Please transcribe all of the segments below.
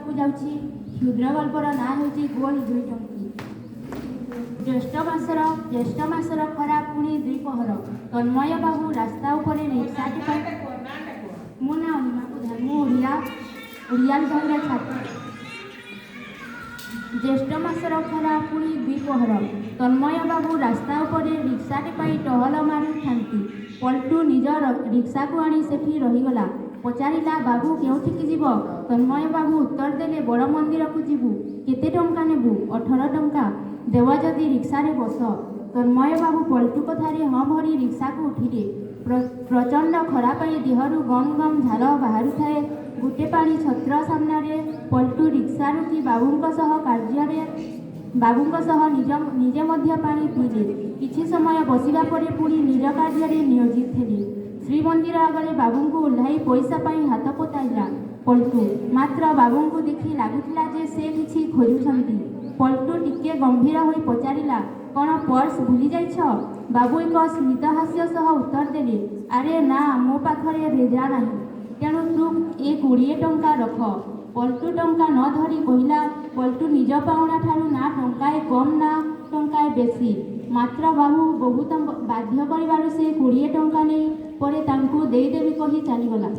କହିବାକୁ ଯାଉଛି। କ୍ଷୁଦ୍ର ଗଳ୍ପର ନାଁ ହେଉଛି ଗୋଲ ଦୁଇ ଟଙ୍କି। ଜ୍ୟେଷ୍ଠ ମାସର ଖରା, ପୁଣି ଦ୍ୱିପହର। ତନ୍ମୟ ବାବୁ ରାସ୍ତା ଉପରେ ରିକ୍ସାଟି ପାଇ ନାଁଟା କୁହ, ନାଁଟା କୁହ। ମୋ ନାଁ ଅନିମା ପ୍ରଧାନ। ମୁଁ ଓଡ଼ିଆ ବିଭାଗର ଛାତ୍ର। ଜ୍ୟେଷ୍ଠ ମାସର ଖରା, ପୁଣି ଦ୍ୱିପହର। ତନ୍ମୟ ବାବୁ ରାସ୍ତା ଉପରେ ରିକ୍ସାଟି ପାଇ ଟହଲ ମାରୁଥାନ୍ତି। ପଲ୍ଟୁ ନିଜ ରିକ୍ସାକୁ ଆଣି ସେଠି ରହିଗଲା। ପଚାରିଲା, "ବାବୁ, କେଉଁଠିକି ଯିବ?" ତନ୍ମୟ ବାବୁ ଉତ୍ତର ଦେଲେ, "ବଡ଼ ମନ୍ଦିରକୁ ଯିବୁ।" "କେତେ ଟଙ୍କା ନେବୁ?" "18 ଟଙ୍କା।" "ଦେବ ଯଦି ରିକ୍ସାରେ ବସ।" ତନ୍ମୟ ବାବୁ ପଲ୍ଟୁ କଥାରେ ହଁ ଭରି ରିକ୍ସାକୁ ଉଠିଲେ। ପ୍ରଚଣ୍ଡ ଖରା ପାଇଁ ଦେହରୁ ଗମ ଗମ ଝାଳ ବାହାରୁଥାଏ। ଗୋଟେ ପାଣି ଛତ୍ର ସାମ୍ନାରେ ପଲ୍ଟୁ ରିକ୍ସା ରୋକି ବାବୁଙ୍କ ସହ ନିଜେ ମଧ୍ୟ ପାଣି ପିଇଲେ। କିଛି ସମୟ ବସିବା ପରେ ପୁଣି ନିଜ କାର୍ଯ୍ୟରେ ନିୟୋଜିତ ହେଲେ। ଶ୍ରୀମନ୍ଦିର ଆଗରେ ବାବୁଙ୍କୁ ଓହ୍ଲାଇ ପଇସା ପାଇଁ ହାତ ପତାଇଲା ପଲ୍ଟୁ। ମାତ୍ର ବାବୁଙ୍କୁ ଦେଖି ଲାଗୁଥିଲା ଯେ ସେ କିଛି ଖୋଜୁଛନ୍ତି। ପଲ୍ଟୁ ଟିକେ ଗମ୍ଭୀର ହୋଇ ପଚାରିଲା, "କ'ଣ ପର୍ସ ଭୁଲି ଯାଇଛ?" ବାବୁ ଏକ ସ୍ମିତହାସ୍ୟ ସହ ଉତ୍ତର ଦେଲେ, "ଆରେ ନା, ମୋ ପାଖରେ ଭେଜା ନାହିଁ। ତେଣୁ ତୁ ଏ 20 ଟଙ୍କା ରଖ।" ପଲ୍ଟୁ ଟଙ୍କା ନ ଧରି କହିଲା, ପଲ୍ଟୁ ନିଜ ପାଉଣା ଠାରୁ ନା ଟଙ୍କାଏ କମ୍ ନା ଟଙ୍କାଏ ବେଶୀ। ମାତ୍ର ବାବୁ ବହୁତ ବାଧ୍ୟ କରିବାରୁ ସେ 20 ଟଙ୍କା ନେଇ ପରେ ତାଙ୍କୁ ଦେଇଦେବି କହି ଚାଲିଗଲା।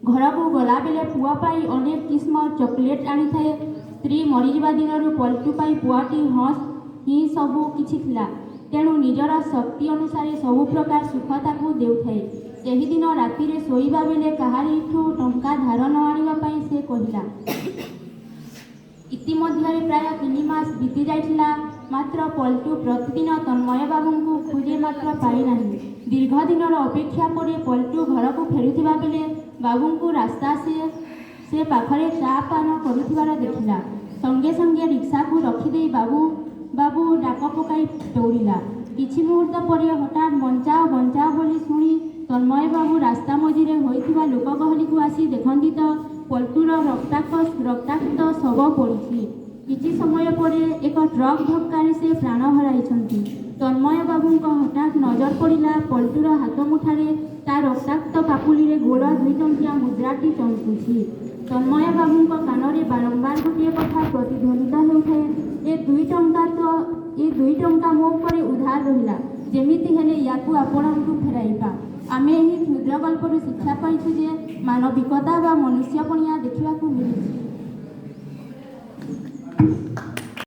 ଘରକୁ ଗଲାବେଳେ ପୁଅ ପାଇଁ ଅନେକ କିସମ ଚକୋଲେଟ୍ ଆଣିଥାଏ। ସ୍ତ୍ରୀ ମରିଯିବା ଦିନରୁ ପଲ୍ଟୁ ପାଇଁ ପୁଅଟି ହିଁ ସବୁ କିଛି ଥିଲା। ତେଣୁ ନିଜର ଶକ୍ତି ଅନୁସାରେ ସବୁ ପ୍ରକାର ସୁଖ ତାକୁ ଦେଉଥାଏ। ସେହିଦିନ ରାତିରେ ଶୋଇବା ବେଳେ କାହାରିଠୁ ଟଙ୍କା ଧାର ନ ଆଣିବା ପାଇଁ ସେ କହିଲା। ଇତିମଧ୍ୟରେ ପ୍ରାୟ 3 ମାସ ବିତି ଯାଇଥିଲା। ମାତ୍ର ପଲ୍ଟୁ ପ୍ରତିଦିନ ତନ୍ମୟ ବାବୁଙ୍କୁ ଖୋଜେ, ମାତ୍ର ପାଏନାହିଁ। ଦୀର୍ଘ ଦିନର ଅପେକ୍ଷା ପରେ ପଲ୍ଟୁ ଘରକୁ ଫେରୁଥିବା ବେଳେ ବାବୁଙ୍କୁ ରାସ୍ତା ସେ ପାଖରେ ଚା ପାନ କରୁଥିବାର ଦେଖିଲା। ସଙ୍ଗେ ସଙ୍ଗେ ରିକ୍ସାକୁ ରଖିଦେଇ ବାବୁ ବାବୁ ଡାକ ପକାଇ ଦୌଡ଼ିଲା। କିଛି ମୁହୂର୍ତ୍ତ ପରେ ହଠାତ୍ "ବଞ୍ଚାଅ, ବଞ୍ଚାଅ" ବୋଲି ଶୁଣି ତନ୍ମୟ ବାବୁ ରାସ୍ତା ମଝିରେ ହୋଇଥିବା ଲୋକ ଗହଳିକୁ ଆସି ଦେଖନ୍ତି ତ ପଲ୍ଟୁର ରକ୍ତାକ୍ତ ଶବ ପଡ଼ିଛି। କିଛି ସମୟ ପରେ ଏକ ଟ୍ରକ୍ ଧକ୍କାରେ ସେ ପ୍ରାଣ ହରାଇଛନ୍ତି। ତନ୍ମୟ ବାବୁଙ୍କ ହଠାତ୍ ନଜର ପଡ଼ିଲା, ପଲ୍ଟୁର ହାତ ମୁଠାରେ ତା ରକ୍ତାକ୍ତ ପାପୁଲିରେ ଗୋଲ 2 ଟଙ୍କିଆ ମୁଦ୍ରାଟି ଚମକୁଛି। ତନ୍ମୟ ବାବୁଙ୍କ କାନରେ ବାରମ୍ବାର ଗୋଟିଏ କଥା ପ୍ରତିଧ୍ୱନିତ ହେଉଥାଏ, "ଏ 2 ଟଙ୍କା ମୋ ଉପରେ ଉଧାର ରହିଲା। ଯେମିତି ହେଲେ ୟାକୁ ଆପଣଙ୍କୁ ଫେରାଇବା।" ଆମେ ଏହି କ୍ଷୁଦ୍ର ଗଳ୍ପରୁ ଶିକ୍ଷା ପାଇଛୁ ଯେ ମାନବିକତା ବା ମନୁଷ୍ୟପଣିଆ ଦେଖିବାକୁ ମିଳିଛି।